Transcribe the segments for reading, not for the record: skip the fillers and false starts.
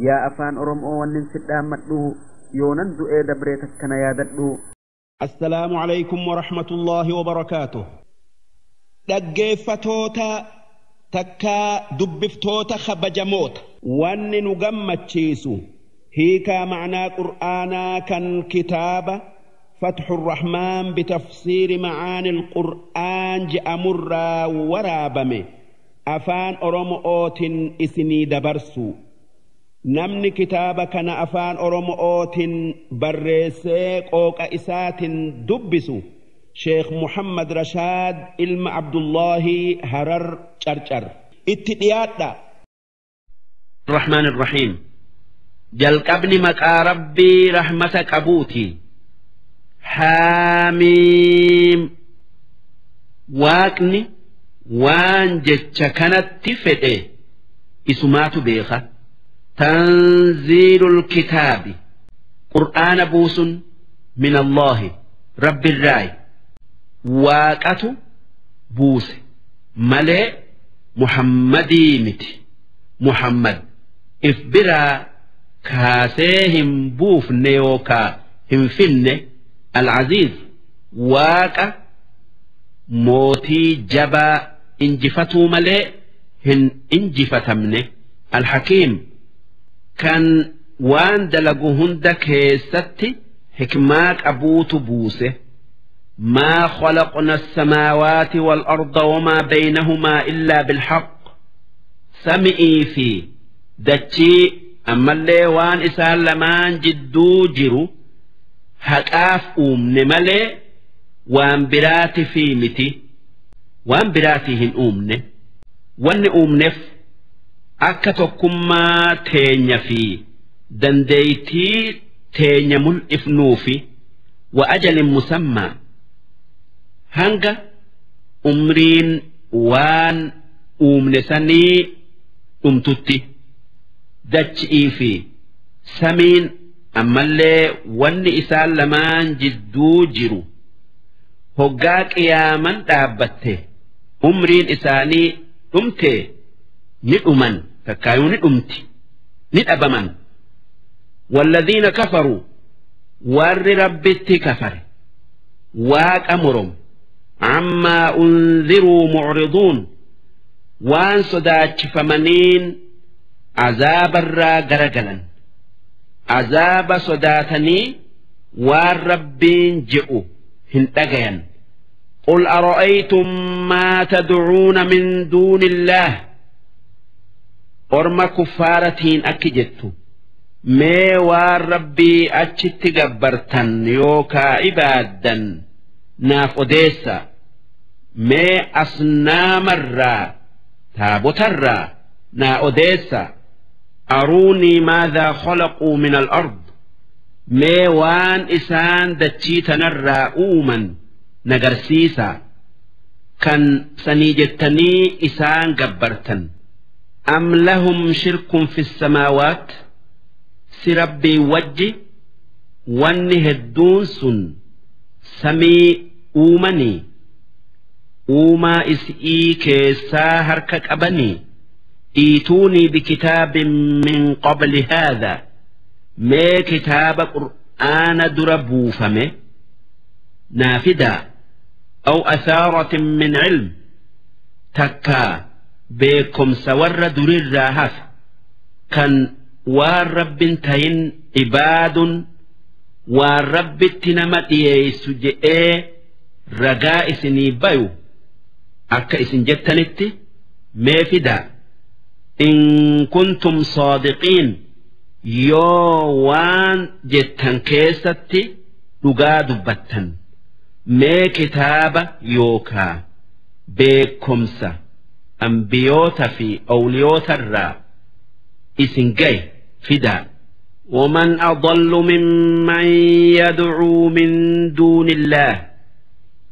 Yaa afaan Oromoo wannin sidhaammadhu yoonan du'ee dabree takkana yaadadhu. Assalaamu alaykum wa rahmatullaahi wa barakaatuh. Dhaggeeffatoota takkaa dubbiftoota kabajamoota. Wanni nu gammachiisu hiikaa ma'naa Qur'aanaa kan kitaaba Fatxu Rahmaan bitafsiiri ma'aanil Qur'aan je'amurraa waraabame afaan Oromootiin isinii dabarsu. Namni kitaaba kana afaan Oromootiin barreessee qooqa isaatiin dubbisu Sheekh Muhammad Rashaad ilma Abdullaahi Harar Carcar. Itti dhiyaadha. Rahmaan Rahiim. Jalqabni maqaa Rabbii rahmata qabuuti. Haamiim. Waaqni waan jecha kanatti fedhe isumaatu beeka. Tanziilul kitaabi. Qur'aana buusun min Allaahi Rabbirraayi. Waaqatu buuse malee Muhammadii miti. Muhammad if biraa kaasee hin buufne yookaa hin finne. Al-Aziiz Waaqa mootii jabaa injifatuu malee hin injifatamne. Al-Hakiim kan waan dalagu hunda keessatti hikmaa qabuutu buuse. Maa khalaqna as-samaawaati wal-arda wamaa baynahumaa illaa bil-haqq. Sami'ii fi dachii ammallee waan isaan lamaan jidduu jiru haqaaf uumne malee waan biraati fi miti. Waan biraatii hin uumne. Wanni uumneef akka tokkummaa teenya fi dandeeytii teenya mul'ifnuufi wa ajalin musammaa hanga umriin waan uumne sanii dhumtutti dachi'ii fi samiin ammallee wanni isaan lamaan jidduu jiru hoggaa qiyaaman dhaabbatte umriin isaanii dhumte ni dhuman takkaayuu ni dhumti ni dhabaman. Walladhiina kafaruu warri Rabbitti kafare waaqa morom ammaa unziruu mucriduun waan sodaachifamaniin azaabarraa garagalan azaaba sodaatanii waan Rabbiin je'u hin dhagayan. Qul ara'aytum maa tad'uuna min duunillaah orma kuffaaratiin akki jettu mee waan Rabbii achitti gabbartan yookaa ibaaddan naaf odeessa mee asnaamarraa taabotarraa naa odeessa. Aruunii maadhaa khalaquu min al-ard mee waan isaan dachii tanarraa uuman nagarsiisa kan sanii jettanii isaan gabbartan. Am lahum shirkun fi samaawaat si Rabbii wajji wanni hedduun sun samii uumanii uumaa is'ii keessaa harka qabanii iituunii bikitaabin min qabli haadha mee kitaaba qur'aana dura buufame naa fidaa aw asaaratin min cilm takkaa beekomsa warra durirraa hafe kan waan Rabbin tahin ibaadun waan Rabbitti nama dhiyeessu je'ee ragaa isinii bayu akka isin jettanitti mee fidaa. In kuntum saadiqiin yoo waan jettan keessatti dhugaa dubbattan mee kitaaba yookaa beekomsa ambiyoota fi awliyootarraa isin gaye fidaa. ومن أضل ممن يدعو من دون الله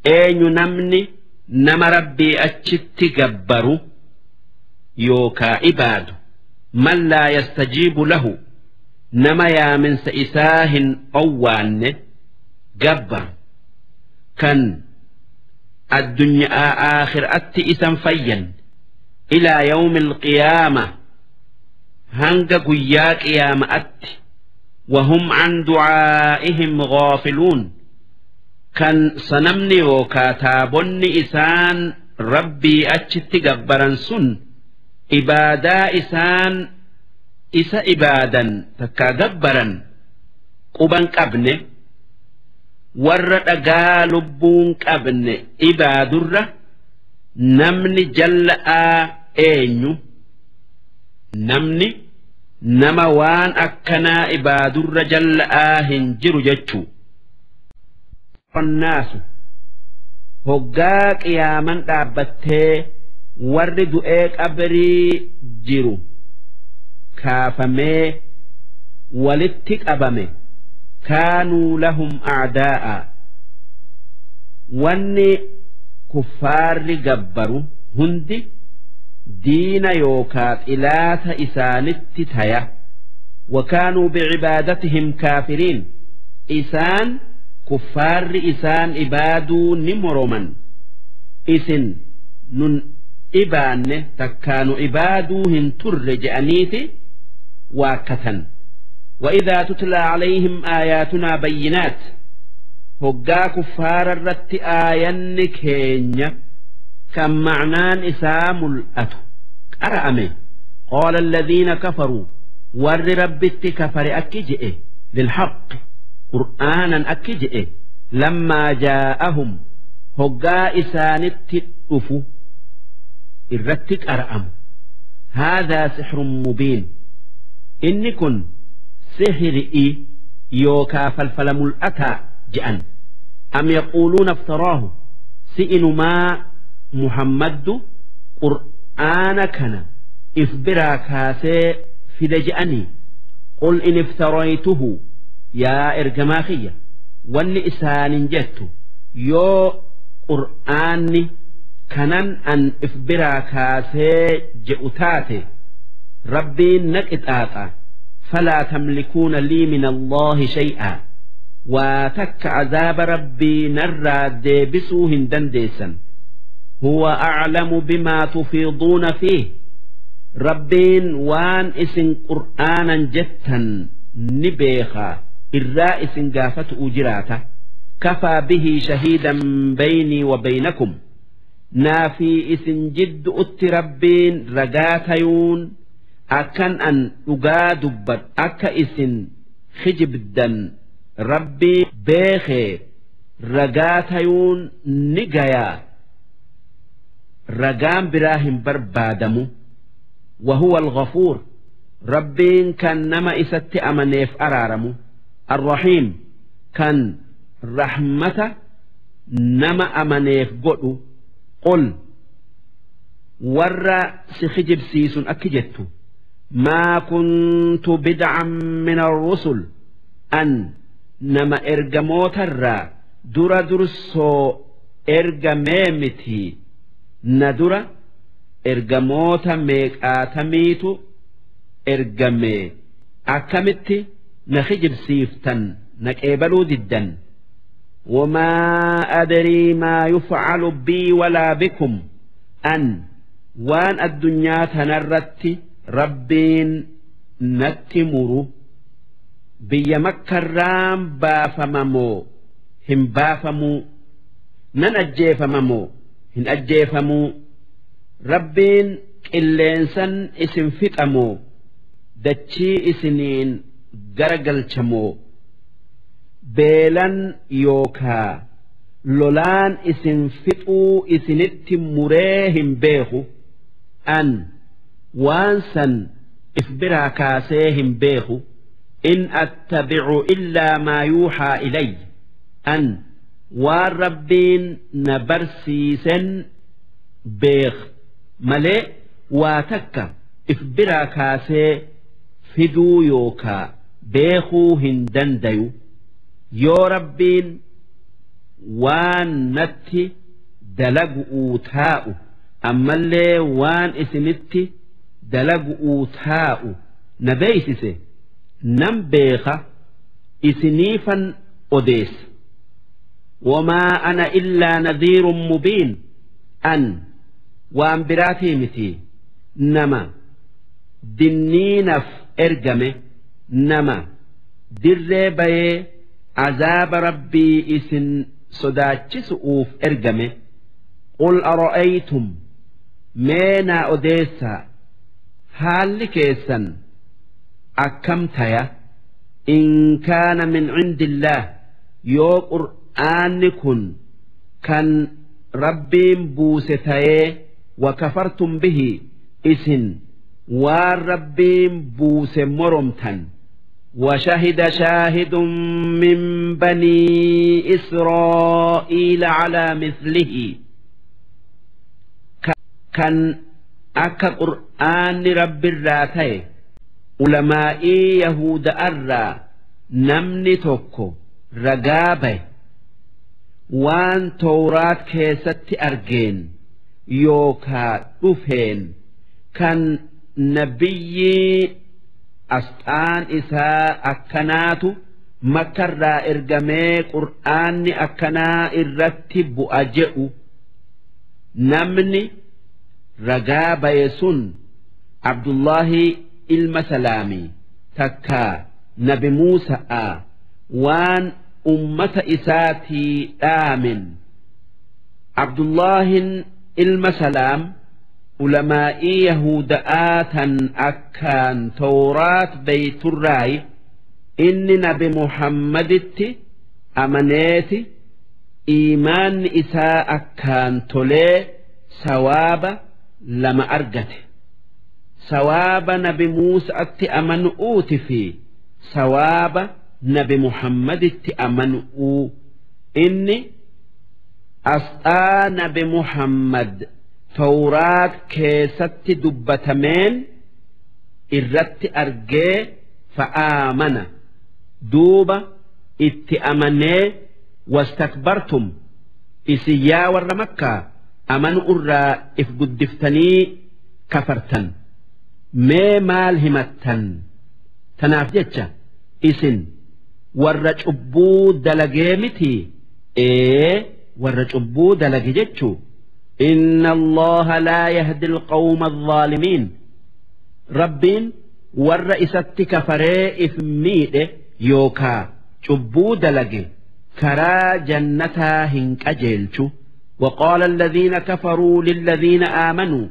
eenyu namni nama Rabbii achitti gabbaru yookaa ibaadu man laa yastajiibu lahu nama yaaminsa isaa hin owwaanne gabbaru kan addunyaa aakhiraatti isan fayyan ilaa yawmi alqiyaama Hanga guyyaa qiyaama'atti. Wahum an du'aa'ihim gaafiluun. Kan sanamni yookaa taabonni isaan Rabbii achitti gabbaran sun ibaadaa isaan isa ibaadan takkaa gabbaran quban qabne. Warra dhagaa lubbuun qabne ibaadurra namni jalla'aa eenyu? Namni nama waan akkanaa ibaadurra jalla'aa hin jiru jechuu. Qonnaasu hoggaa qiyaaman dhaabbattee warri du'ee qabrii jiru kaafamee walitti qabame, kaanuu lahum a'daa'a, wanni kuffaarri gabbaru hundi diina yookaa xilaata isaanitti taya. Wakaanuu bicibaadatihim kaafiriin, isaan kuffaarri isaan ibaaduu ni moroman. Isin nun ibaanne takkaa nu ibaaduu hin turre je'aniiti waakkatan. وإذا تتلى عليهم آياتنا بينات، hoggaa kuffaara irratti aayanni keenya kan ma'naan isaa mul'atu qara'ame, قال الذين كفروا، warri Rabbitti kafare akki je'e، للحق qur'aanan akki je'e، لما جاءهم، hoggaa isaanitti dhufu irratti qara'amu، هذا سحر مبين، inni kun sihri'i yookaa falfala mul'ataa je'an. أم يقولون افتراه، si'inumaa Muhammaddu qur'aana kana if biraa kaasee fide je'anii? قل إن افتريته، yaa ergamaa kiyya, wanni isaanin jettu, yoo qur'aanni kanan an if biraa kaasee je'u taate, Rabbiin na qixaaxa. فلا تملكون لي من الله شيئا، waa takka azaaba Rabbii narraa deebisuu hin dandeessan. هو أعلم بما تفيضون فيه، Rabbiin waan isin qur'aanan jettan ni beekaa, irraa isin gaafatu'u jiraata. كفى به شهيدا بيني وبينكم، naafii isin jiddu'utti Rabbiin ragaa tayuun akkan an dhugaa dubbadhu, akka isin kijibdan Rabbii beekee ragaa tayuun ni gayaa, ragaan biraa hin barbaadamu. وهو الغفور، Rabbiin kan nama isatti amaneef araaramu، الرحيم، kan rahmata nama amaneef godhu. قل، warra si kijibsiisun akki jettu، ما كنت بدعا من الرسل، an nama ergamootarraa dura dursoo ergamee miti. Na dura ergamoota meeqaatamiitu ergame, akkamitti na kijibsiiftan, na qeebaluu diddan? وما أدري ما يفعل بي ولا بكم، an waan addunyaa tanarratti Rabbiin natti muru, biyya Makkarraan baafamamoo hin baafamuu, nan ajjeefamamoo hin ajjeefamuu, Rabbiin qilleensan isin fixamoo dachii isiniin garagalchamoo beelan yookaa lolaan isin fixuu isinitti muree hin beeku. An waan san if biraa kaasee hin beeku. إن أتبع إلا ما يوحى إلي، an waan Rabbiin na barsiisen beek malee waa takka if biraa kaasee fiduu yookaa beekuu hin dandayu. Yoo Rabbiin waan natti dalagu'uu taa'u, ammallee waan isinitti dalagu'uu taa'u na beeysise, nan beeka, isiniifan odeessa. وما أنا إلا نذير مبين، an waan biraatii miti, nama Dinniinaf ergame, nama dirree bayee azaaba Rabbii isin sodaachisu'uuf ergame. Qul ara'aytum, mee naa odeessaa, haalli keessan akkam taya? In kaana min cindillaah, yoo qur'aanni kun kan Rabbiin buuse tayee, wakafartum bihi, isin waan Rabbiin buuse moromtan. وشهد شاهد من بني إسرائيل على مثله، كان أكا قرآن رب الراتي ulamaa'ii Yahuda irraa namni tokko ragaa baye waan Tawraat keessatti argeen yookaa dhufeen, kan nabiyyii asxaan isaa akkanaatu Makkarraa ergamee qur'aanni akkanaa irratti bu'a je'u. Namni ragaa baye sun Abdullahi ilma Salaamii takkaa Nabi Muusa'a waan ummata isaatii dhaamen. Abdullahin ilma Salaam ulamaa'ii Yahuda'aa tan akkaan Tawraat beeyturraayi. Inni Nabi Muhammaditti amaneeti iimaanni isaa akkaan tolee sawaaba lama argate: sawaaba Nabi Muusa'atti amanu'uuti fi sawaaba Nabi Muhammaditti amanu'uu. Inni asxaa Nabi Muhammad Tawraat keessatti dubbatameen irratti argee, fa'aamana, duuba itti amanee. Wastakbartum, isin yaa warra Makkaa amanu irraa if guddiftanii kafartan. Mee maal himattan? Tanaaf jecha isin warra cubbuu dalagee miti? Ee, warra cubbuu dalage jechuu. إن الله لا يهدي القوم الظالمين. Rabbiin warra isatti kafaree if miidhe yookaa cubbuu dalage karaa jannataa hin qajeelchu. وقال الذين كفروا للذين آمنوا،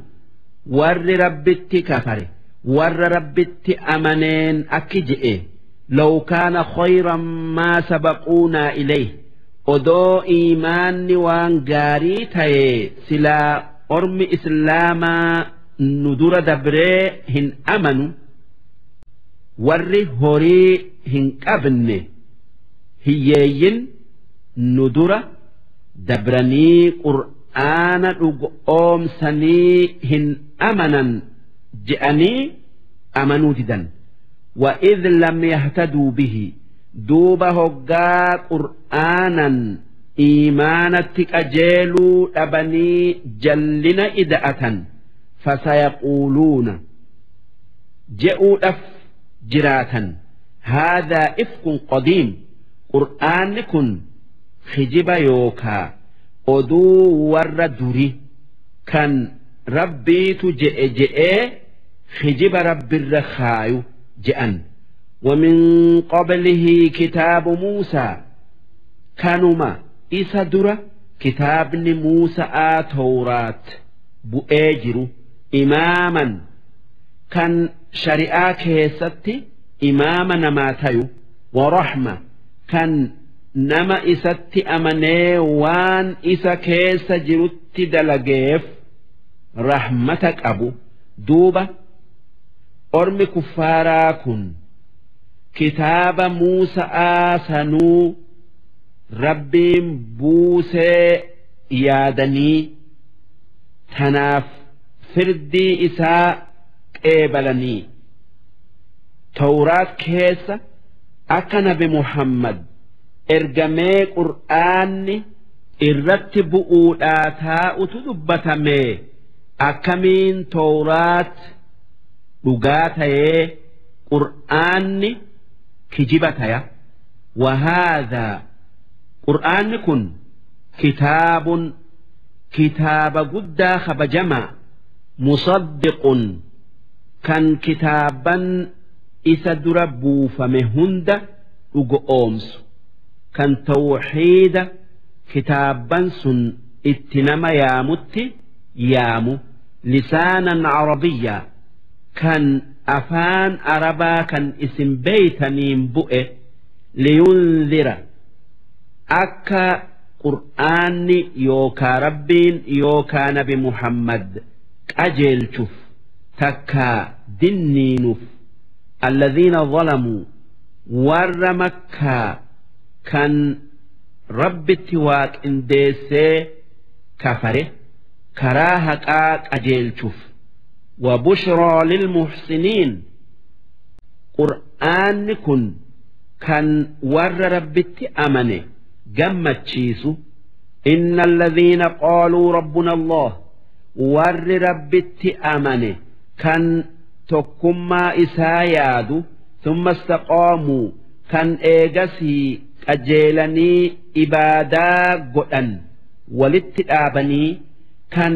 ور ربت كفر ور ربت أمنين أكجئ: لو كان خيرا ما سبقونا إليه. Odoo iimaanni waan gaarii ta'e silaa ormi Islaamaa nu dura dabree hin amanu. Warri horii hin qabne, hiyyeeyyin, nu dura dabranii qur'aana dhugoomsanii hin amanan je'anii amanuu didan. وإذ لم يهتدوا به، duuba hoggaa qur'aanan iimaanatti qajeeluu dhabanii jallina ida'atan, فسيقولون, je'uudhaf jiraatan, هذا إفك قديم, qur'aanni kun kijiba yookaa oduu warra duri kan Rabbiitu je'e je'ee kijiba Rabbirra kaayu je'an. ومن قبله كتاب موسى, kanuma isa dura kitaabni Muusaa Tawraat bu'ee jiru, إماما, kan shari'aa keessatti imaama namaa tayu, ورحمة, kan nama isatti amanee waan isa keessa jirutti dalageef rahmata qabu. Duuba ormi kuffaaraa kun kitaaba Muusa'aa sanuu Rabbiin buusee yaadanii tanaaf firdii isaa qeebalanii, Tawraat keessa akka Nabi Muhammad ergamee qur'aanni irratti bu'uudhaa taa'utu dubbatame. Akkamiin Tawraat dhugaa ta'ee qur'aanni kijiba taya? وهذا, qur'aanni kun, كتاب, kitaaba guddaa kabajamaa, مصدق. Kan kitaaban isa dura buufame hunda dhugoomsu, kan tawxiida kitaaban sun itti nama yaamutti yaamu, lisaanan carabiyyaa, kan afaan arabaa kan isin beeytaniin bu'e, liyundira, akka qur'aanni yookaa Rabbiin yookaa Nabi Muhammad qajeelchuuf takkaa dinniinuuf, alladhiina zalamuu, warra Makkaa kan Rabbitti waaqindeessee kafare karaa haqaa qajeelchuuf, وبشرى للمحسنين. Qur'aanni kun kan warra Rabbitti amane gammachiisu. إن الذين قالوا ربنا الله, warri Rabbitti amane kan tokkummaa isaa yaadu, ثم استقاموا, kan eegasii qajeelanii ibaadaa godhan walitti dhaabanii, kan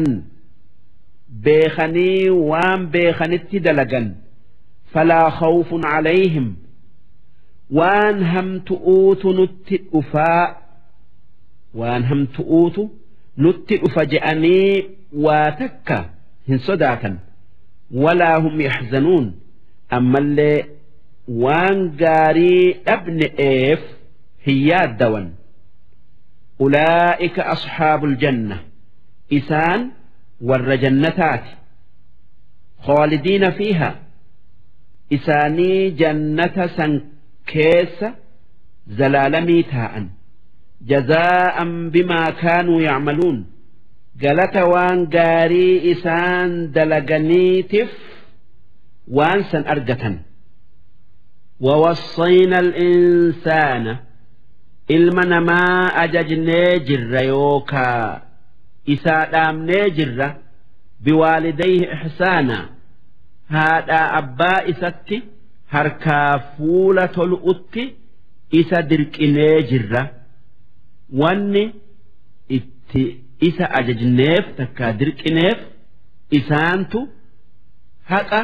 beekanii waan beekanitti dalagan, فلا خوف عليهم, waan hamtu'uutu nutti dhufaa, waan hamtu'uutu nutti dhufa je'anii waa takka hin sodaatan, ولا هم يحزنون, ammallee waan gaarii dhabne'eef hin yaaddawan. أولئك أصحاب الجنة, isaan warra jannataati, خالدين فيها, isaanii jannata san keessa zalaalamii taa'an, جزاء بما كانوا يعملون, galata waan gaarii isaan dalaganiitiif waan san argatan. ووصينا الإنسان, ilma namaa ajajnee jirra yookaa isaa dhaamnee jirra, بوالديه إحسانا, haadhaa abbaa isatti harkaa fuula tolu'utti isa dirqinee jirra. Wanni itti isa ajajneef takkaa dirqineef isaantu haqa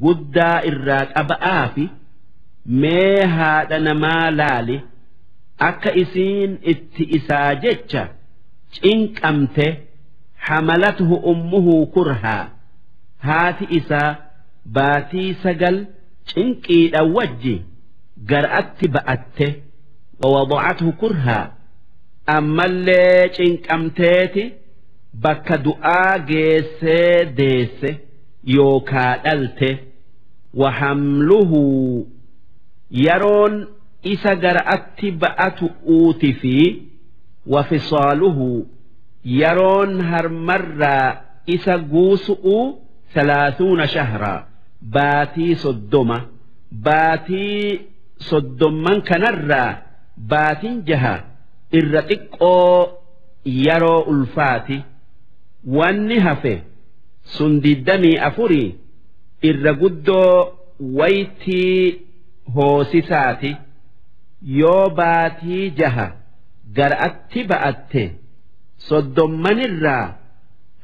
guddaa irraa qaba'aa fi mee haadha namaa laali, akka isiin itti isaa jecha cinqamte. حملته أمه كرها, haati isaa baatii 9 cinqiidha wajji gar'atti ba'atte, ووضعته كرها, ammallee cinqamteeti bakka du'aa geessee deesse yookaa dhalte. وحمله, yeroon isa gar'atti ba'atu uuti fi وفصاله, yeroon harmarraa isa guusu'u, 30 شهرا, baatii 30. Baatii soddomman kanarraa baatiin 6 irra xiqqoo yeroo ulfaati. Wanni hafe sun 24 irra guddoo waytii hoosisaati. Yoo baatii 6 gar'atti ba'atte, soddommanirraa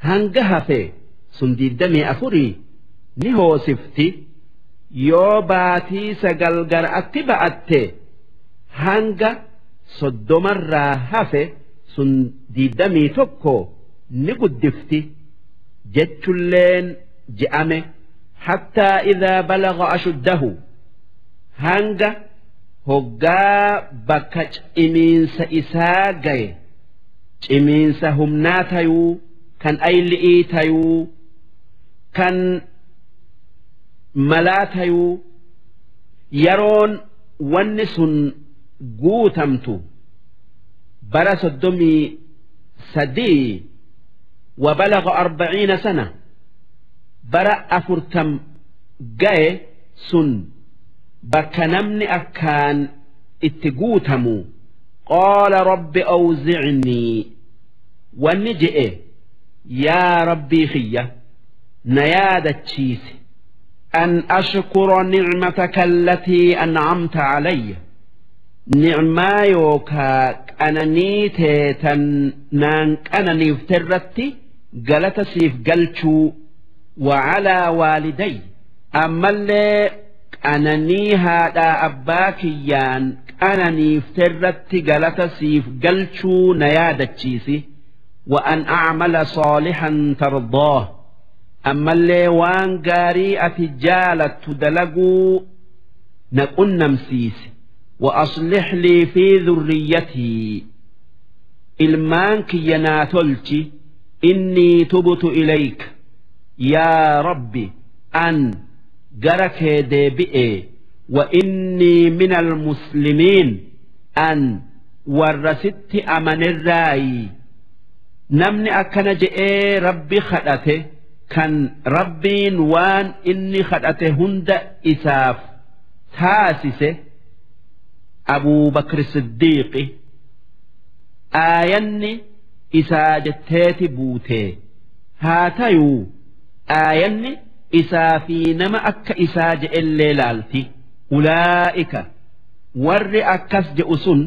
hanga hafe sun 24 ni hoosifti. Yoo baatii 9 gar'atti ba'atte, hanga 30rraa hafe sun 21 ni guddifti jechulleen je'ame. حتى إذا بلغ أشده, hanga hoggaa bakka cimiinsa isaa gaye, cimiinsa humnaa tayuu, kan ayli'ii tayuu, kan malaa tayuu, yeroon wanni sun guutamtu bara 33, وبلغ 40 سنة, bara 40 gaye, sun bakka namni akkaan itti guutamu, قال رب أوزعني, wanni je'e, yaa Rabbii kiyya, na yaadachiise, أن أشكر نعمتك التي أنعمت علي, nicmaa yookaa qananii teetan naan qananiifterratti galata siif galchuu. Wacalaa waaliday, ammallee qananii haadhaa abbaa kiyyaan qananiifterratti galata siif galchuu na yaadachiisi. Wa an acmala saalihan tardaah, ammallee waan gaarii ati jaalattu dalaguu na qunnamsiisi. Wa aslix lii fi dhurriyyatii, ilmaan kiyya naa tolchi. Innii tubtu ilayka yaa Rabbi, an gara kee deebi'e. Wa innii min almuslimiin, an warra sitti amanirraayi. Namni akkana je'ee Rabbi kadhate, kan Rabbiin waan inni kadhate hunda isaaf taasise, Abuu Bakr Siddiiqi. Aayanni isaa jetteeti buute. Haa tayuu, aayanni isaa fi nama akka isaa je'ellee laalti. Ulaa'ika, warri akkas je'u sun,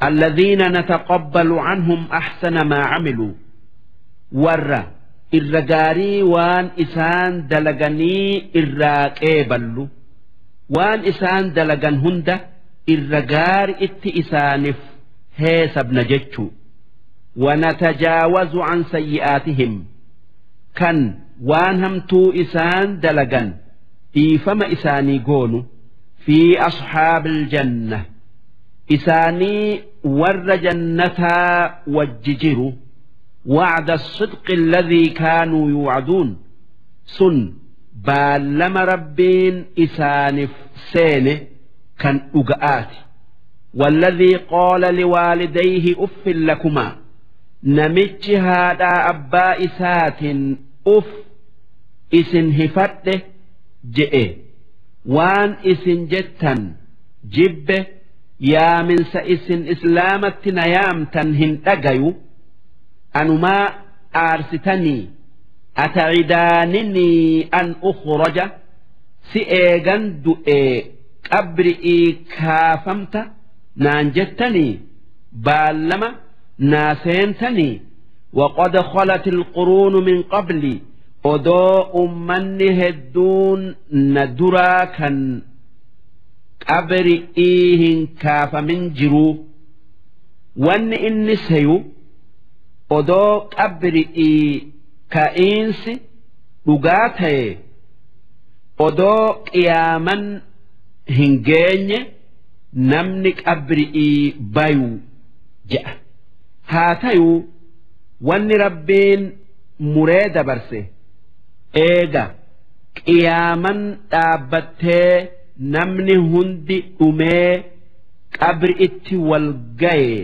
alladhiina nataqabbalu canhum axsana maa camiluu, warra irra gaarii waan isaan dalaganii irraa qeeballu, waan isaan dalagan hunda irra gaari itti isaaniif heesabna jechuu. ونتجاوز عن سيئاتهم، kan waan hamtuu isaan dalagan dhiifama isaanii goonu. في أصحاب الجنة، isaanii warra jannataa wajji jiru. وعد الصدق الذي كانوا يوعدون، sun baallama Rabbiin isaaniif seene kan dhuga'aati. والذي قال لوالديه أف لكما، namichi haadhaa abbaa isaatiin uf isin hifadhe je'e, waan isin jettan jibbe, yaaminsa isin Islaamatti na yaamtan hin dhagayu, anumaa aarsitanii. أتعدانني أن أخرج، si eegan du'e qabri'ii kaafamta naan jettanii baallama naa seentanii? وقد خلت القرون من قبلي، odoo ummanni hedduun na duraa kan qabri'ii hin kaafamin jiruu. Wanni inni seyu, odoo qabri'ii ka'iinsi dhugaa ta'e, odoo qiyaaman hin geenye namni qabri'ii bayu je'a. Haa tayuu, wanni Rabbiin muree dabarse, eega qiyaaman dhaabbattee namni hundi dhumee qabri'itti wal gaye,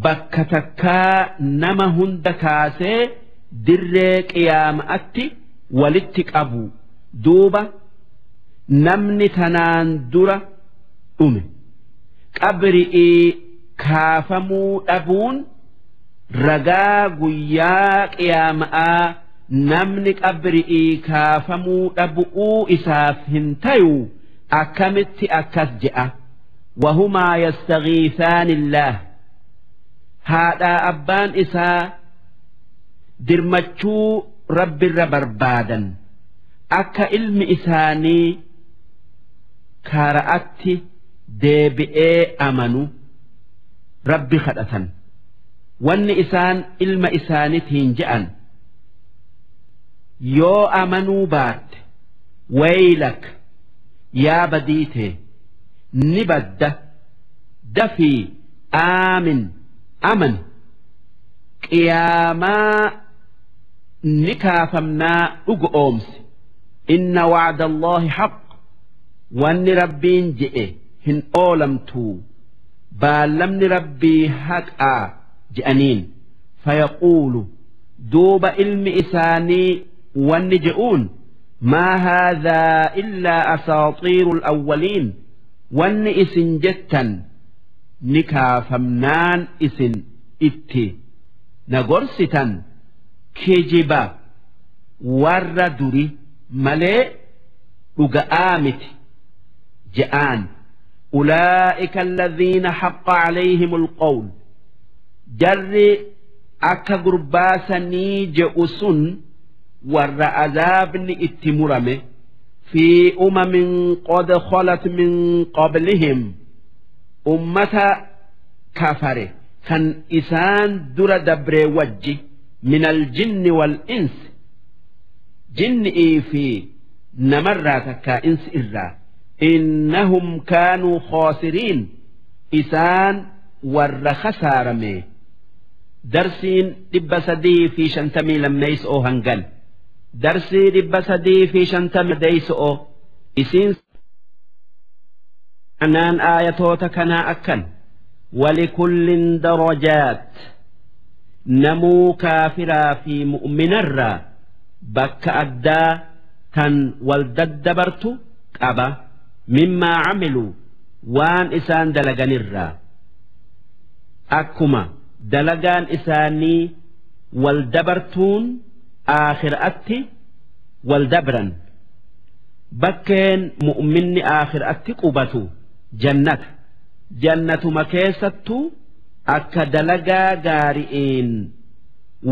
bakka takkaa nama hunda kaasee dirree qiyaama'atti walitti qabu. Duuba namni tanaan dura dhume qabri'ii kaafamuu dhabuun ragaa guyyaa qiyaama'aa namni qabri'ii kaafamuu dhabu'uu isaaf hin tayu. Akkamitti akkas je'a? وهما يستغيثان الله، haadhaa abbaan isaa dirmachuu Rabbirra barbaadan akka ilmi isaanii kara'atti deebi'ee amanu Rabbi kadhatan. Wanni isaan ilma isaaniitiin je'an, yoo amanuu baatte, ويلك، yaa badiite, ni badda, dafii آمن, aman, qiyaamaa ni kaafamnaa dhugu oomsi. إن وعد الله حق، wanni Rabbiin je'e hin oolamtuu, baallamni Rabbii haqaa je'aniin. فيقول، duuba ilmi isaanii wanni je'uun, ما هذا إلا أساطير الأولين، wanni isin jettan ni kaafamnaan isin itti na gorsitan kijiba warra duri malee dhuga'aa miti je'aan. أولئك الذين حق عليهم القول، jarri akka gurbaa sanii je'u sun. warra azaabni itti murame fi umamin qad khalat min qablihim ummata kafare kan isaan dura dabree wajji min aljinni wal insi jinni'ii fi namarraa takkaa insi irraa innahum kaanuu khaasiriin isaan warra khasaarame. Darsiin 352 hangan darsii 353 isiin anaan aayatoota kanaa akkan walikullin darajaat namuu kaafiraa fi mu'minarraa bakka addaa tan wal daddabartu qaba mimmaa camiluu waan isaan dalaganirraa akkuma dalagaan isaanii wal dabartuun aakhiraatti wal dabran bakkeen mu'minni aakhiraatti qubatu jannata jannatuma keessattuu akka dalagaa gaari'iin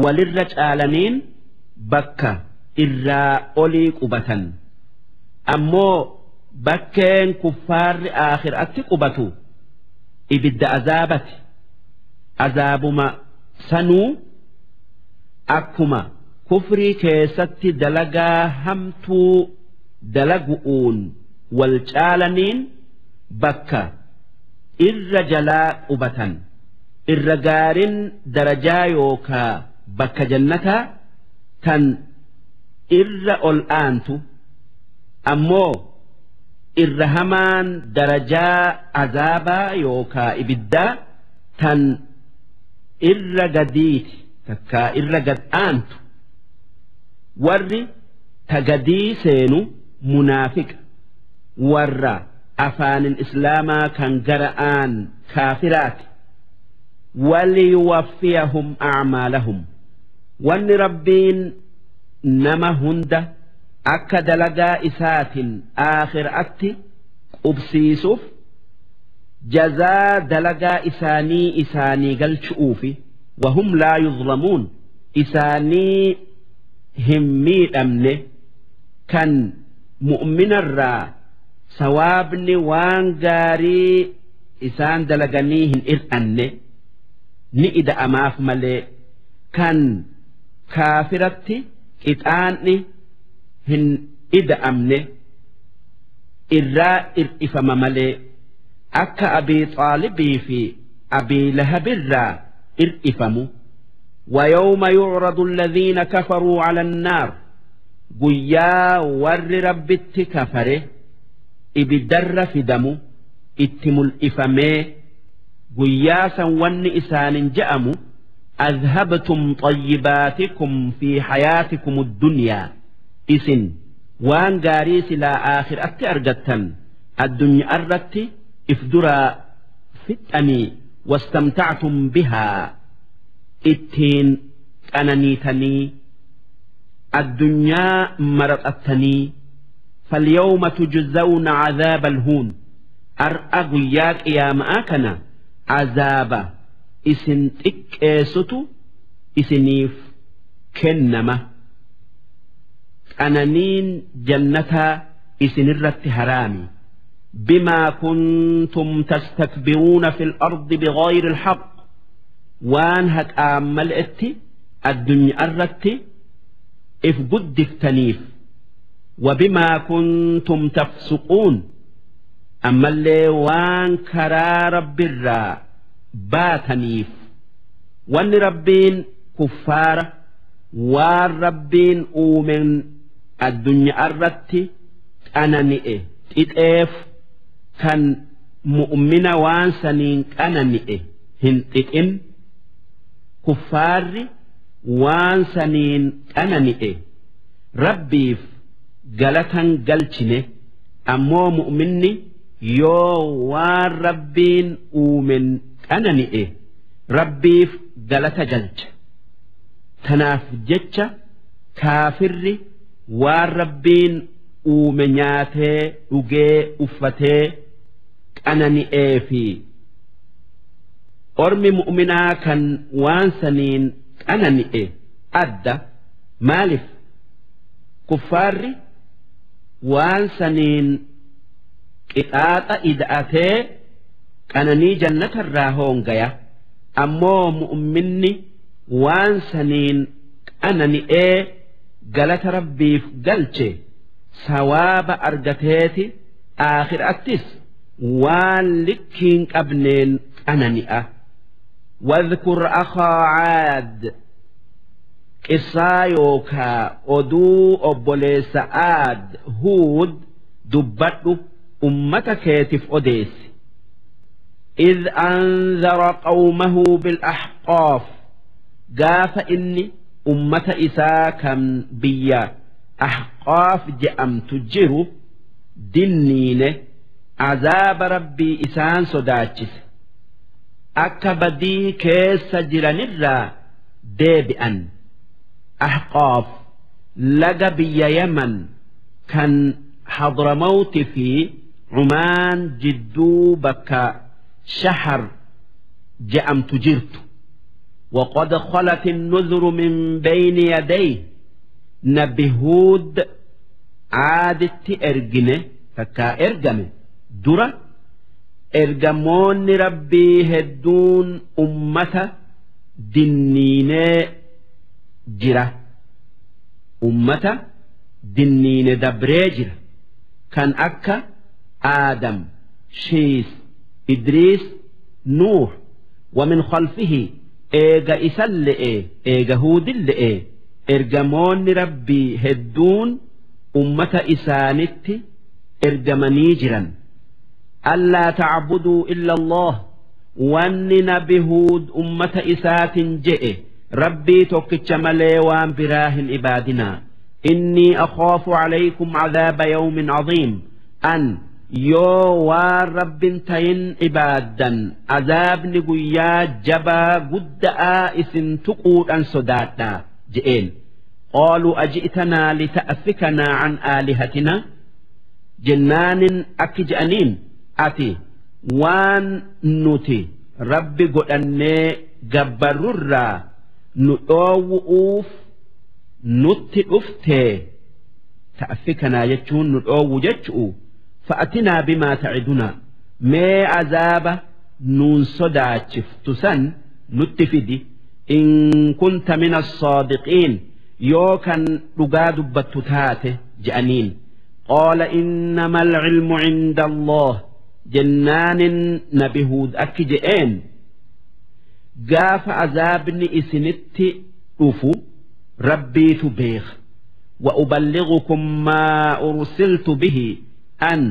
walirra caalaniin bakka irraa olii qubatan ammoo bakkeen kuffaarri aakhiraatti qubatu ibidda azaabati azaabuma sanuu akkuma kufrii keessatti dalagaa hamtuu dalagu'uun wal caalaniin bakka irra jalaa qubatan irra gaarin darajaa yookaa bakka jannataa tan irra ol aantu ammoo irra hamaan darajaa azaabaa yookaa ibiddaa tan irra gadiiti takkaa irra gad aantu warri tagadii seenu munaafiqa warra afaanin islaamaa kan gara'aan kaafiraati waliyuwaffiyahum a'maalahum wanni rabbiin nama hunda akka dalagaa isaatiin aakhiraatti qubsiisuuf jazaa dalagaa isaanii isaanii galchu'uufi wahum laa yuzlamuun isaanii hin miidhamne kan mu'minarraa sawaabni waan gaarii isaan dalaganii hin ir'anne ni ida'amaaf malee kan kaafiratti qixaanni hin ida'amne irraa ir'ifama malee akka Abii Xaalibii fi Abii Lahabirraa ir'ifamu. ويوم يعرض الذين كفروا على النار guyyaa warri rabbitti kafare ibiddarra fidamu itti mul'ifamee guyyaa san wanni isaanin je'amu أذهبتم طيباتكم في حياتكم الدنيا isin waan gaarii silaa aakhiraatti argattan addunyaa irratti if duraa fixxanii واستمتعتم بها ittiin qananiitanii addunyaa maraxattanii فاليوم تجزون عذاب الهون ar'a guyyaa qiyaamaa kana azaaba isin xiqqeessutu isiniif kennama qananiin jannataa isinirratti haraami بما كنتم تستكبرون في الأرض بغير الحق waan haqaan mal'etti addunyaa irratti if guddiftaniif وبما كنتم تفسقون ammallee waan karaa rabbirraa baataniif wanni rabbiin kuffaara waan rabbiin uumen addunyaa irratti qanani'e xixeef kan mu'mina waan saniin qanani'e hin xixin kuffaarri waan saniin qanani'e rabbiif galatan galchine ammoo mu'minni yoo waan rabbiin uumen qanani'e rabbiif galata galcha tanaaf jecha kaafirri waan rabbiin uume nyaatee dhugee uffatee qanani'ee fi ormi mu'minaa kan waan saniin qanani'e adda maaliif Kuffaarri waan saniin qixaaxa ida'atee qananii jannatarraa hoongaya. Ammoo mu'minni waan saniin qanani'ee galata Rabbiif galche sawaaba argateeti aakhiraattis waan likkiin qabneen qanani'a. Wadhkur akhaa Caad, qisaa yookaa oduu obboleessa Aad Huud dubbadhu, ummata keetif odeessi. إذ أنذر قومه بالأحقاف, gaafa inni ummata isaa kan biyya Ahqaaf je'amtu jiru dinniine, azaaba Rabbii isaan sodaachise, akka badii keessa jiranirraa deebi'an. Ahqaaf laga biyya Yaman kan Hadramawti fi Cumaan jidduu bakka Shahar je'amtu jirtu. وقد خلت النذر من بين يديه, nabi Huud Caaditti ergine takkaa ergame dura ergamoonni Rabbii hedduun ummata dinniinee jira, ummata dinniine dabree jira, kan akka Aadam, Shiis, Idriis, Nuux. ومن خلفه, eega isan le'e, eega Huudin le'e, ergamoonni Rabbii hedduun ummata isaanitti ergamanii jiran. ألا تعبدوا إلا الله, wanni nabi Huud ummata isaatin je'e Rabbii tokkicha malee waan biraa hin ibaadinaa. إني أخاف عليكم عذاب يوم عظيم, an yoo waan Rabbin tayin ibaaddan azaabni guyyaa jabaa gudda'aa isin tuquudhan sodaadhaa je'een. قالوا أجئتنا لتأفكنا عن آلهتنا, jennaanin akki je'aniin, ati waan nuti Rabbi godhannee gabbarrurraa nu dhoowwu'uuf nutti dhuftee? تأفكنا jechuun nu dhoowwu jechu'u. فأتنا بما تعدنا, mee azaaba nuun sodaachiftu san nutti fidi, إن كنت من الصادقين, yoo kan dhugaa dubbattu taate je'aniin. قال إنما العلم عند الله, jennaanin nabi Huud akki je'een, gaafa azaabni isinitti dhufu Rabbiitu beeka. وأبلغكم ما أرسلت به, an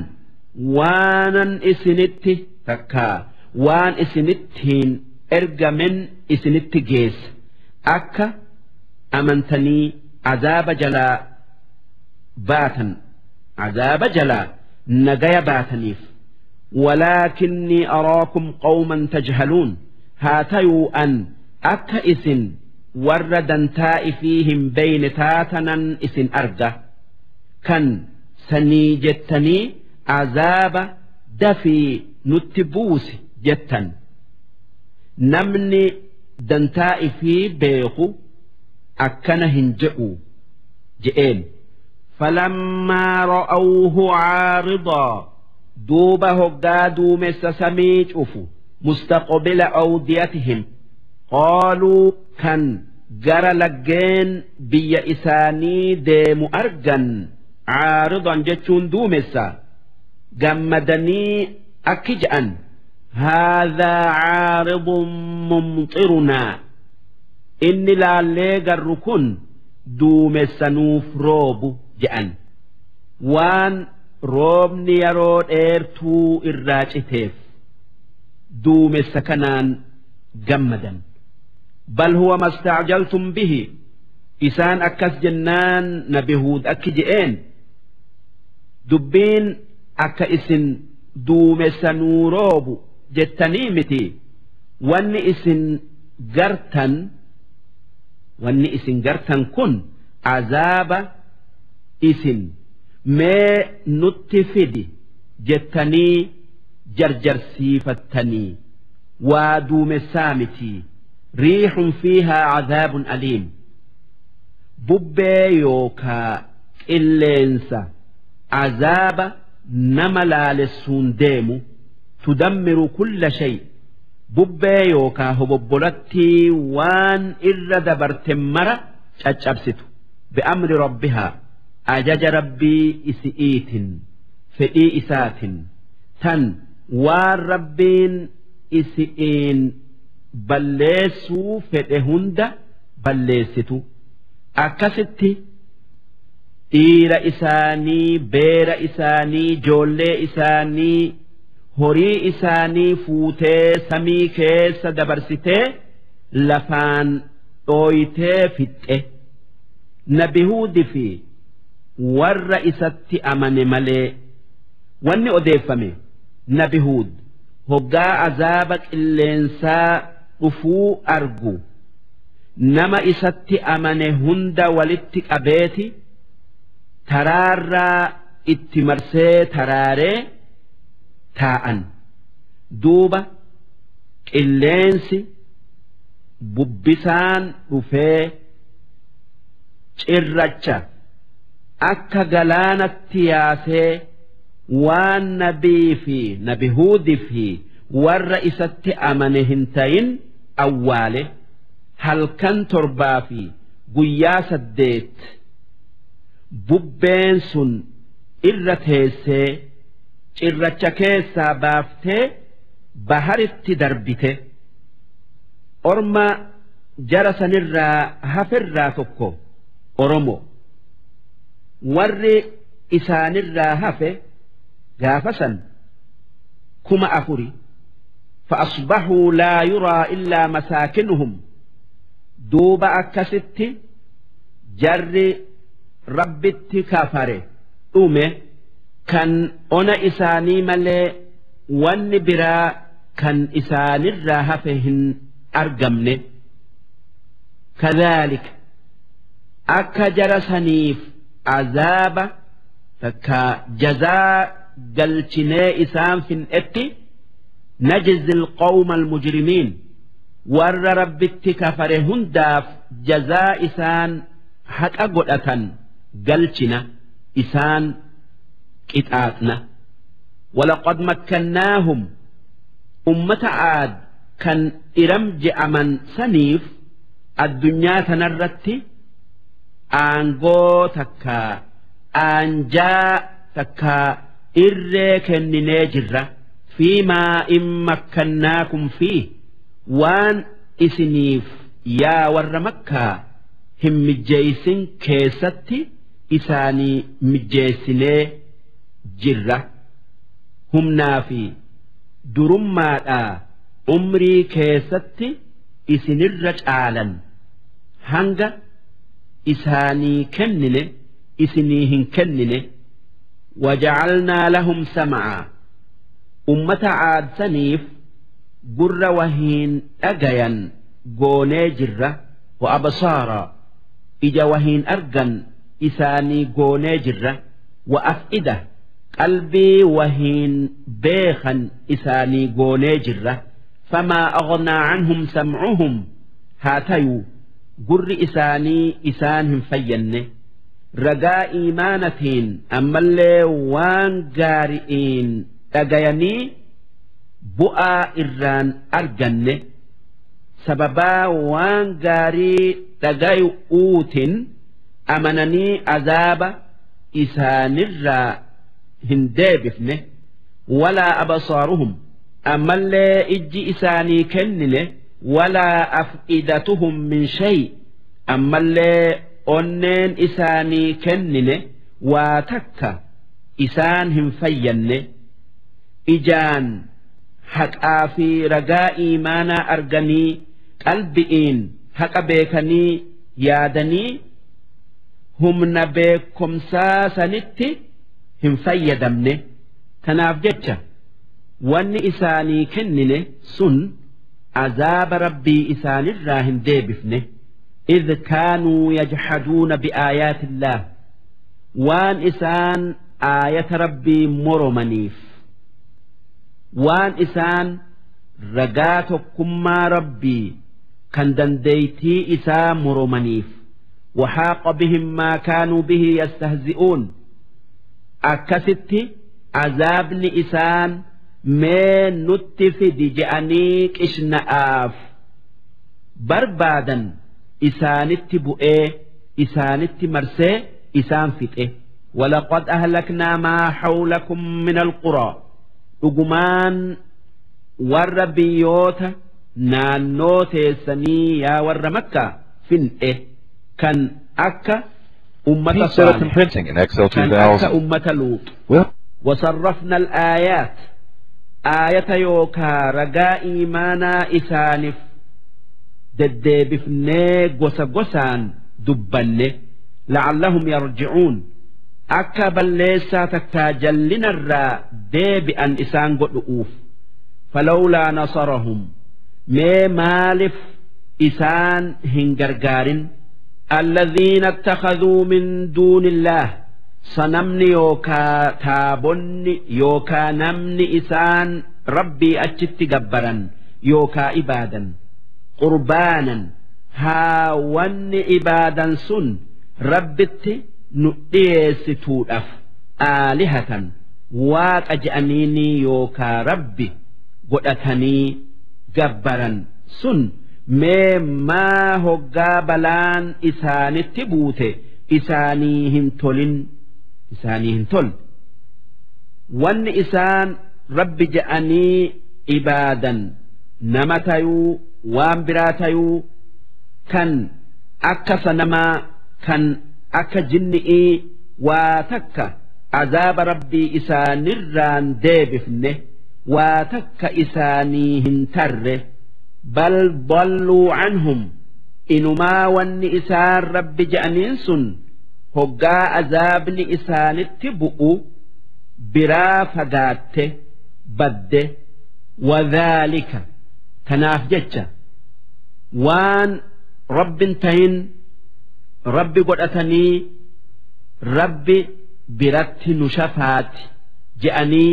waanan isinitti takkaa waan isinittiin ergamen isinitti geessa, akka amantanii azaaba jalaa baatan, azaaba jalaa nagaya baataniif. ولكني أراكم قوما تجهلون, haa tayuu an akka isin warra dantaa ifii beyne taatanan isin arga, kan sanii jettanii azaaba dafii nutti buusi jettan. Namni dantaa ifii beeku akkana hin je'u je'een. فلما رأوه عارضا, duuba hoggaa duumessa samii cufu, مستقبل أوديتهم قالوا, kan gara laggeen biyya isaanii deemu argan. عارضا jechuun duumessa. Gammadanii akki je'an, هذا عارض ممطرنا, inni laallee garru kun duumessa nuuf roobu je'an, waan roobni yeroo dheertuu irraa citeef duumessa kanaan gammadan. بل هو ما استعجلتم به, isaan akkas jennaan nabi Huud akki je'een, dubbiin akka isin duumessa nuu roobu jettanii miti. Wanni isin gartan, wanni isin gartan kun azaaba isin mee nutti fidi jettanii jarjarsiifattanii waa duumessaa miti. ريح فيها عذاب أليم, bubbee yookaa. Qilleensa azaaba nama laalessuun deemu. Tudammiru kulla shay, bubbee yookaa hobobbolattii waan irra dabarte mara caccabsitu. Bi'amri rabbihaa, ajaja Rabbii isi'iitin, fedhii isaatin, tan waan Rabbiin isi'iin balleessuu fedhe hunda balleessitu. Akkasitti dhiira isaanii, beera isaanii, joollee isaanii, horii isaanii fuutee samii keessa dabarsitee lafaan dhooytee fixxe. Nabi Huudi fi warra isatti amane malee. Wanni odeeffame, Nabi Huud hoggaa azaaba qilleensaa dhufuu argu nama isatti amane hunda walitti qabeeti taraarraa itti marsee taraaree taa'an. Duuba qilleensi bubbisaan dhufee cirracha akka galaanatti yaasee waan Nabii fi Nabi Huudi fi warra isatti amane hin ta'in awwaale. Halkan 7 fi guyyaa 8 bubbeen sun irra teessee cirracha keessaa baaftee baharitti darbite. Orma jara sanirraa hafirraa tokko Oromo. Warri isaanirraa hafe gaafasan 4000. فأصبحوا لا يرى إلا مساكنهم. Duuba akkasitti jarri Rabbitti kafare dhume, kan ona isaanii malee wanni biraa kan isaanirraa hafe hin argamne. كذلك, akka jara saniif azaaba takka jazaa galchinee isaan fin'etti, نجزي القوم المجرمين, warra Rabbitti kafare hundaaf jazaa isaan haqa godhatan galchina, isaan qixaaxna. ولقد مكناهم, ummata Aad kan Iram je'aman saniif addunyaa tanarratti aangoo takka aanjaa takka irree kenninee jirra. فيما إن مكناكم فيه, waan isiniif yaa warra Makkaa hin mijjeeysin keessatti isaanii mijjeessinee jirra. Humnaa fi durummaadhaa umrii keessatti isinirra caalan, hanga isaanii kennine isinii hin kennine. وجعلنا لهم سمعا, ummata Aad saniif gurra wahiin dhagayan goonee jirra. وأبصارا, ija wahiin argan isaanii goonee jirra. وأفئدة, qalbii wahiin beekan isaanii goonee jirra. فما أغنى عنهم سمعهم, haa tayuu gurri isaanii isaan hin fayyanne ragaa iimaanatiin, ammallee waan gaari'iin dhagayanii bu'aa irraan arganne. Sababaa waan gaarii dhagayu'uutiin amananii azaaba isaanirraa hin deebifne. ولا أبصارهم, ammallee ijji isaanii kennine. ولا أفئدتهم من شيء, ammallee onneen isaanii kennine waa takka isaan hin fayyanne. Ijaan haqaa fi ragaa iimaanaa arganii, qalbi'iin haqa beekanii yaadanii, humna beekomsaa sanitti hin fayyadamne. Tanaaf jecha wanni isaanii kennine sun azaaba Rabbii isaanirraa hin deebifne. إذ كانوا يجحدون بآيات الله, waan isaan aayata Rabbii moromaniif, waan isaan ragaa tokkummaa Rabbii kan dandeeytii isaa moromaniif. وحاق بهم ما كانوا به يستهزئون أكست عذابن إسان ما نتفد جأنيك إشنآف بربادا إسانت بؤي إسانت مرسي إسان فتئ ولقد أهلكنا ما حولكم من القرى أجمان والربيوت نانوت سني يا ور مكة فنئ كان أكا أمة صالح كان أكا أمة لوط وصرفنا الآيات آية يوكا رجاء إيمانا إسانف ددبفني قوس قوسان دبني لعلهم يرجعون أكا بليسا تكاجلنا الرا ديب أن إسان قلؤوف فلولا نصرهم ما مالف إسان هنجرجار الذين اتخذوا من دون الله صنمني يوكا تابني يوكا نمني إسان ربي أجت جبرا يوكا إبادا قربانا هاون إبادا سن ربت نؤيستودف آلهة واق أجأنيني يوكا ربي قدتني جبرا سن ما هقا بلان إساني تبوت إسانيهن تولن إسانيهن تول وان إسان ربي جأني إبادا نمتيو وان براتيو كان أكا سنما كان أكا جنئي واتك عذاب ربي إسان الران ديبفنه واتك إسانيهن تره بل ضلوا عنهم إنما ون إسان رب جأنينسن هقا عذاب إسان التبؤ برا فقاته بده وذلك تناف جتش وان رب انتهن رب قد أتني رب برت نشفات جأني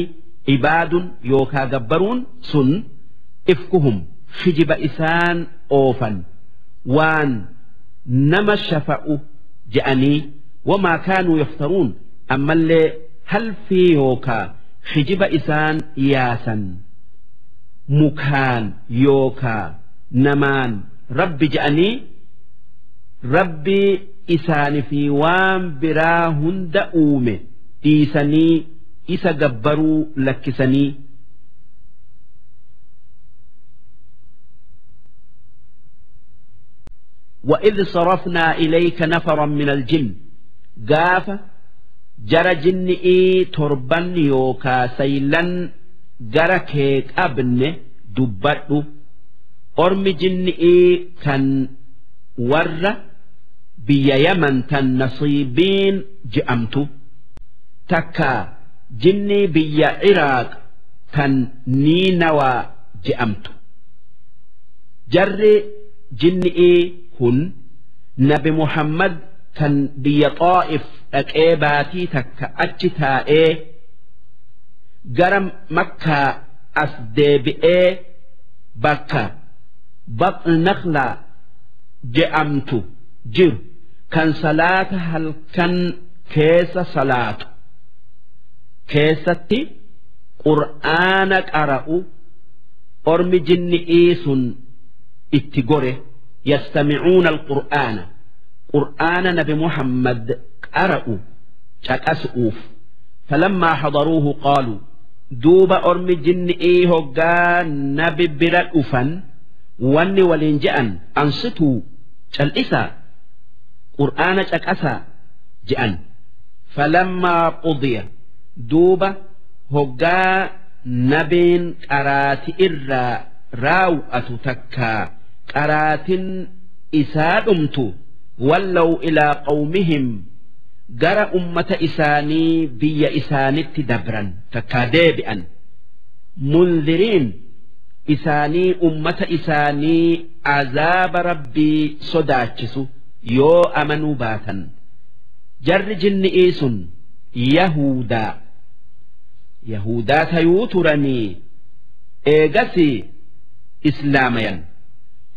عباد يوكا جبرون سن إفكهم خجب إسان أوفا وان نما الشفأ جأني وما كانوا يفترون أما اللي هل في يوكا خجب إسان ياسا مكان يوكا نمان رب جأني ربي إسان في وان براهن دؤومه إيساني إسا جبروا لكسني وإذ صرفنا إليك نفرا من الجن قاف جرى جنئي تربا يوكا سيلا جرى كيك أبن دبتو أرم جنئي كان ور بي يمن تن نصيبين جأمتو تكا جني بي عراق كان نينوى جأمتو جري جنئي كن نبي محمد كان بي طائف أكيباتي تكا أجتا إيه جرم مكة أسدي بكة بطن نخلة جأمتو جر كان صلاة هل كان كيس صلاة كيستي قرآنك أرأو أرمي جنئيس اتقره يستمعون القرآن قرآن نبي محمد أرأوا شكسؤوف فلما حضروه قالوا دوب أرمي جنئي هقا نبي برأفا واني ولينجأن أنصتوا شالإسا قرآن شكسا جأن فلما قضي دوب هقا نبين قرات إرى راوأة تكا قرات إسادمت ولوا إلى قومهم جرى أمة إساني بي إسانت دبرا تكاديبئا منذرين إساني أمة إساني عذاب ربي صداتشس يو أمنوا باتا جر جن إيس يهودا يهودا تيوترني إيجسي إسلاميا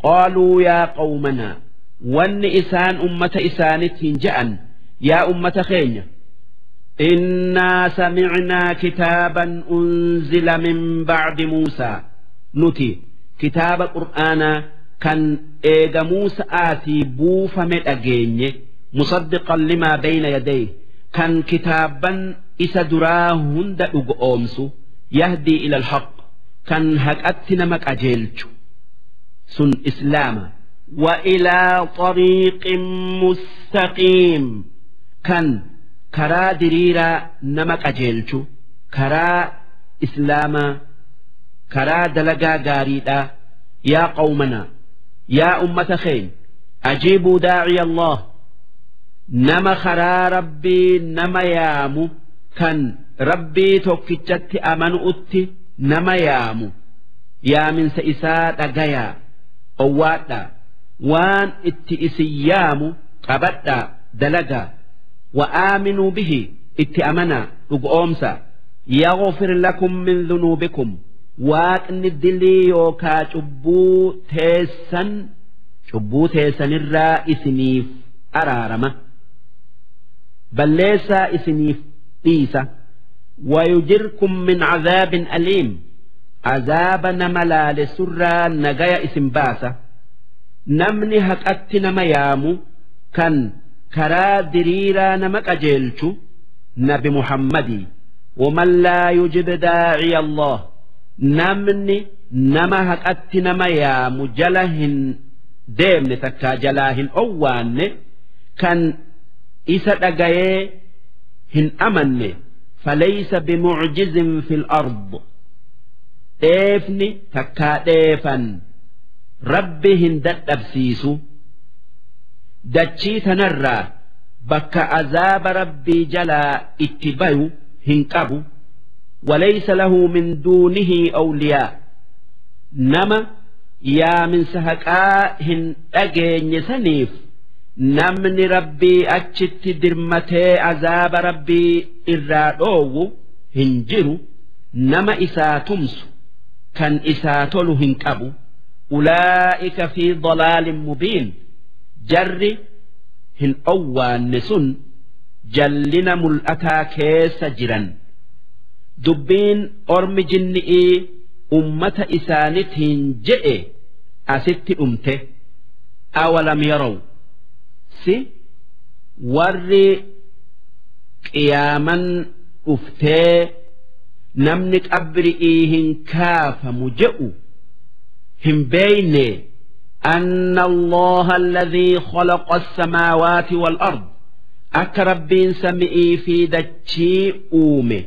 قالوا يا قومنا Wanni isaan ummata isaanitiin je'an: "Yaa ummata keenya, إنا سمعنا كتابا أنزل من بعد موسى." Nuti kitaaba qur'aanaa kan eega Muusa'aatii buufame dhageenye. مصدقا لما بين يديه, kan kitaaban isa duraa hunda dhugoomsu. يهدي إلى الحق, kan haqatti nama qajeelchu, sun islaama. وإلى طريق مستقيم, kan karaa diriiraa nama qajeelchu, karaa islaamaa, karaa dalagaa gaariidhaa. يا قومنا, yaa ummata keenya, أجيبوا داعي الله, nama karaa Rabbii nama yaamu, kan Rabbii tokkichatti amanu'utti nama yaamu, yaaminsa isaa dhagayaa, owwaadhaa, waan itti isin yaamu qabadhaa, dalagaa. وآمنوا به, itti amanaa, dhugoomsa. يغفر لكم من ذنوبكم, Waaqni dilii yookaa cubbuu teessan, cubbuu teessanirraa isiniif araarama, balleessaa isiniif dhiisa. ويجركم من عذاب أليم, azaaba nama laalessurraa nagaya isin baasa. Namni haqatti nama yaamu, kan karaa diriiraa nama qajeelchu, Nabi Muhammadii. ومن لا يجب داعي الله, namni nama haqatti nama yaamu jala hin deemne, takkaa jalaa hin owwaanne, kan isa dhagayee hin amanne, فليس بمعجز في الأرض, dheefni takkaa dheefan Rabbi hin dadhabsiisu. Dachii tanarraa bakka azaaba Rabbii jalaa itti bayu hin qabu. وليس له من دونه أولياء, nama yaaminsa haqaa hin dhageenye saniif namni Rabbii achitti dirmatee azaaba Rabbii irraa dhoowwu hin jiru. Nama isaa tumsu, kan isaa tolu hin qabu. أولئك في ضلال مبين, jarri hin owwaanne sun jallina mul'ataa keessa jiran. Dubbiin ormi jinni'ii ummata isaanitiin je'e asitti dhumte. أولم يروا, si warri qiyaaman dhuftee namni qabri'ii hin kaafamu je'u hin beeyne, أن الله الذي خلق السماوات والأرض, akka Rabbiin sami'ii fi dachii uume,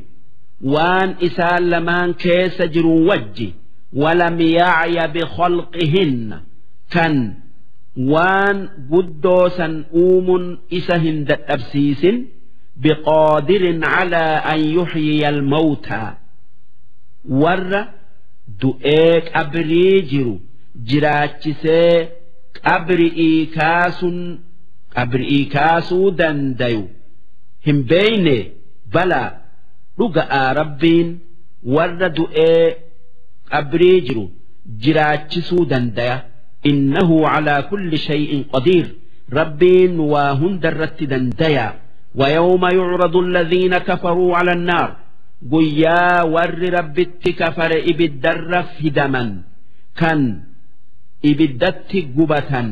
waan isaan lamaan keessa jiru wajji, ولم يعي بخلقهن, kan waan guddoo san uumun isa hin dadhabsiisin, بقادر على أن يحيي الموتى, warra du'ee qabrii jiru jiraachisee qabri'ii kaasuun, qabri'ii kaasuu dandayu hin beeyne? Balaa, dhuga'aa, Rabbiin warra du'ee qabrii jiru jiraachisuu dandaya. إنه على كل شيء قدير, Rabbiin waa hundarratti dandaya. ويوم يعرض الذين كفروا على النار, guyyaa warri Rabbitti kafare ibiddarra fidaman, kan ibiddatti gubatan,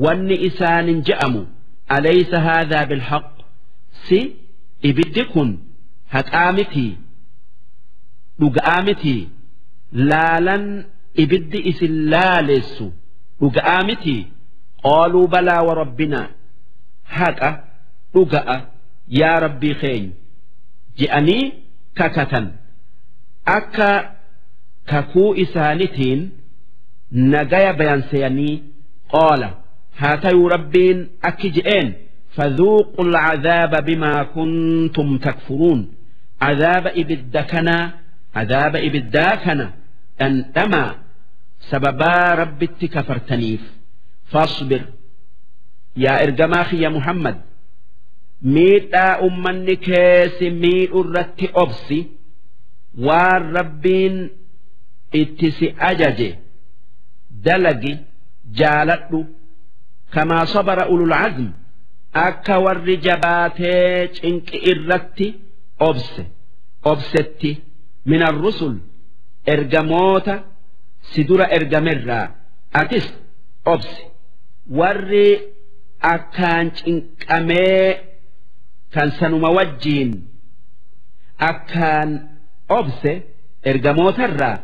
wanni isaanin je'amu: "أليس هذا بالحق?" Si ibiddi kun haqaa mitii? Dhuga'aa mitii? Laalan ibiddi isin laalessu dhuga'aa mitii? قالوا بلى وربنا, haqa, dhuga'a, yaa Rabbii keenya, je'anii kakatan. Akka kakuu isaanitiin nagaya bayanseyanii. قال, haa tayuu Rabbiin akki je'een: "فذوقوا العذاب بما كنتم تكفرون." Azaaba ibidda kanaa, azaaba ibiddaa kana dhandhamaa, sababaa Rabbitti kafartaniif. فاصبر, yaa ergamaa kiyya Muhammad, miidhaa ummanni keessi miidhu irratti obsi. Waan Rabbiin itti si ajaje dalagi, jaaladhu. Kamaa sabara ulul azm, akka warri jabaatee cinqi irratti obse obsetti, min arrusul, ergamoota si dura ergamerraa atis obsi. Warri akkaan cinqamee kan sanuma wajjiin akkaan obse ergamootarraa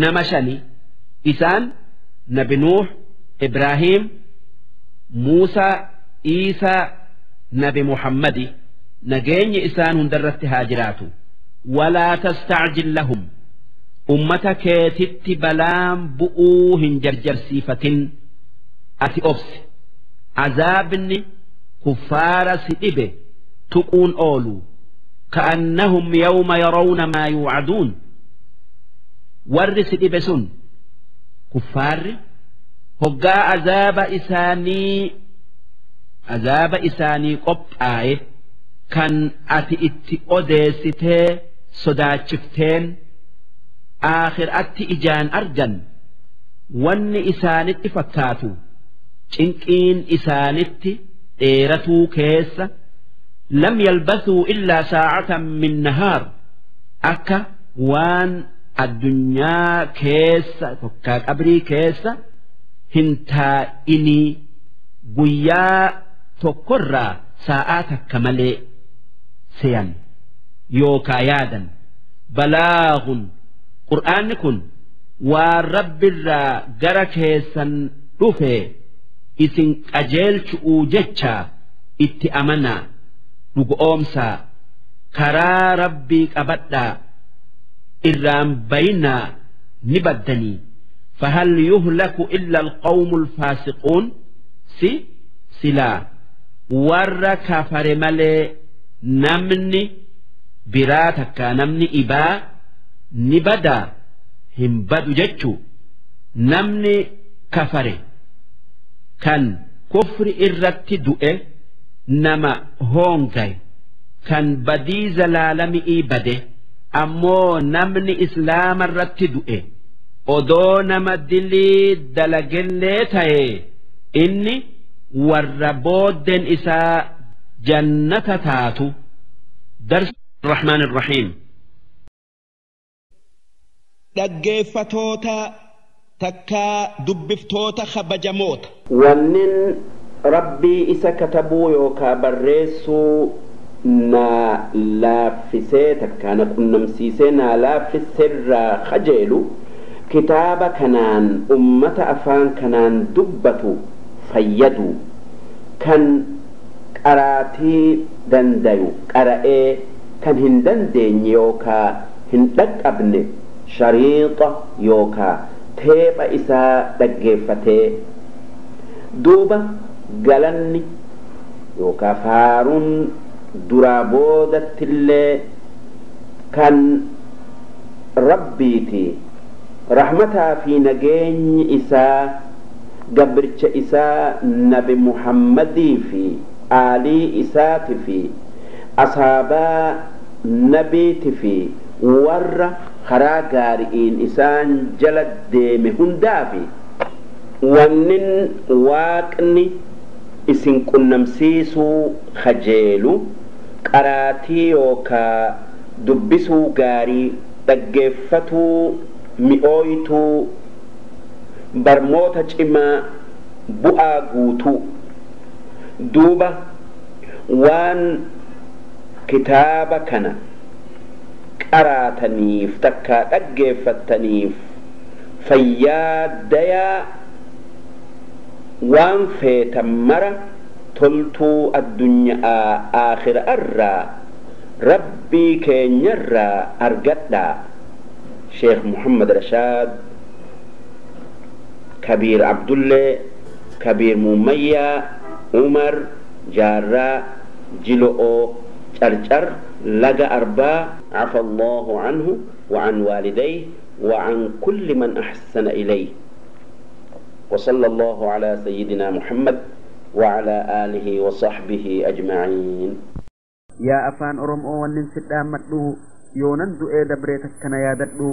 nama shani. Isaan Nabi Nuuh, Ibraahiim, Muusaa, Iisaa, Nabi Muhammadi, nageenyi isaan hundarratti haa jiraatu. Walaa tastacjil lahum, ummata keetitti balaan bu'uu hin jarjarsiifatin. Ati obsi, azaabni kuffaara si dhibe tuquun oolu. Ka'annahum yawma yarawna maa yuucaduun, warri si dhibe sun kuffaarri hoggaa azaaba isaanii qophaaye kan ati itti odeessitee sodaachifteen aakhiraatti ijaan argan, wanni isaanitti fakkaatu cinqiin isaanitti dheeratuu keessa lam yalbasuu illaa saacatan min nahaar, akka waan addunyaa keessa tokkaa qabrii keessa hin taa'inii guyyaa tokkorraa saa'aa takka malee seyan yookaa yaadan. Balaagun, qur'aanni kun waan Rabbirraa gara keessan dhufe isin qajeelchu'uu jecha itti amanaa, dhugoomsaa, karaa Rabbii qabadhaa, irraan bayinaa ni baddanii. فهل يهلك إلا القوم الفاسقون؟ Si silaa warra kafare malee namni biraa takka namni ibaa ni badaa? Hin badu jechuu. Namni kafare kan kufri irratti du'e nama hoongaye kan badii zalaalami'ii bade. Ammoo namni Islaama irratti du'e odoo nama dilii dalagellee ta'e, inni warra booddeen isaa jannata taatu. Dars الرحمن الرحيم. Dhaggeeffatoota takkaa dubbiftoota kabajamoota. Wannin Rabbii isa katabuu yookaa barreessuu naa laaffisee takkaa na qunnamsiisee naa laaffisirraa kajeelu kitaaba kanaan ummata afaan kanaan dubbatu fayyadu, kan qaraatii dandayu qara'ee, kan hin dandeenye yookaa hin dhaqqabne shariixa yookaa teepha isaa dhaggeeffatee. Duuba galanni yookaa faaruun duraa boodattillee kan Rabbiiti. Rahmataa fi nageenyi isaa gabricha isaa Nabi Muhammadii fi aalii isaati fi asaabaa nabiiti fi warra karaa gaari'iin isaan jala deeme hundaafi. Wannin Waaqni isin qunnamsiisuu kajeelu qaraatii yookaa dubbisuu gaarii, dhaggeeffatuu mi'ooytuu, barmoota cimaa bu'aa guutuu. Duuba waan kitaaba kana qaraataniif takkaa dhaggeeffattaniif fayyaa dayaa, waan feetan mara toltuu addunyaa aakhira irraa Rabbii keenyarraa argadhaa. Sheekh Muhammad Rashaad Kabiir Abdullee Kabiir Muummayyaa Umar Jaarraa, Jilo'oo, Carcar, Laga Arbaa. عفى الله عنه وعن والديه وعن كل من أحسن إليه، وصلى الله على سيدنا محمد وعلى آله وصحبه أجمعين. Yaa afaan Oromoo, wannin si dhaammadhu yoonan du'ee dabree takkana yaadadhu.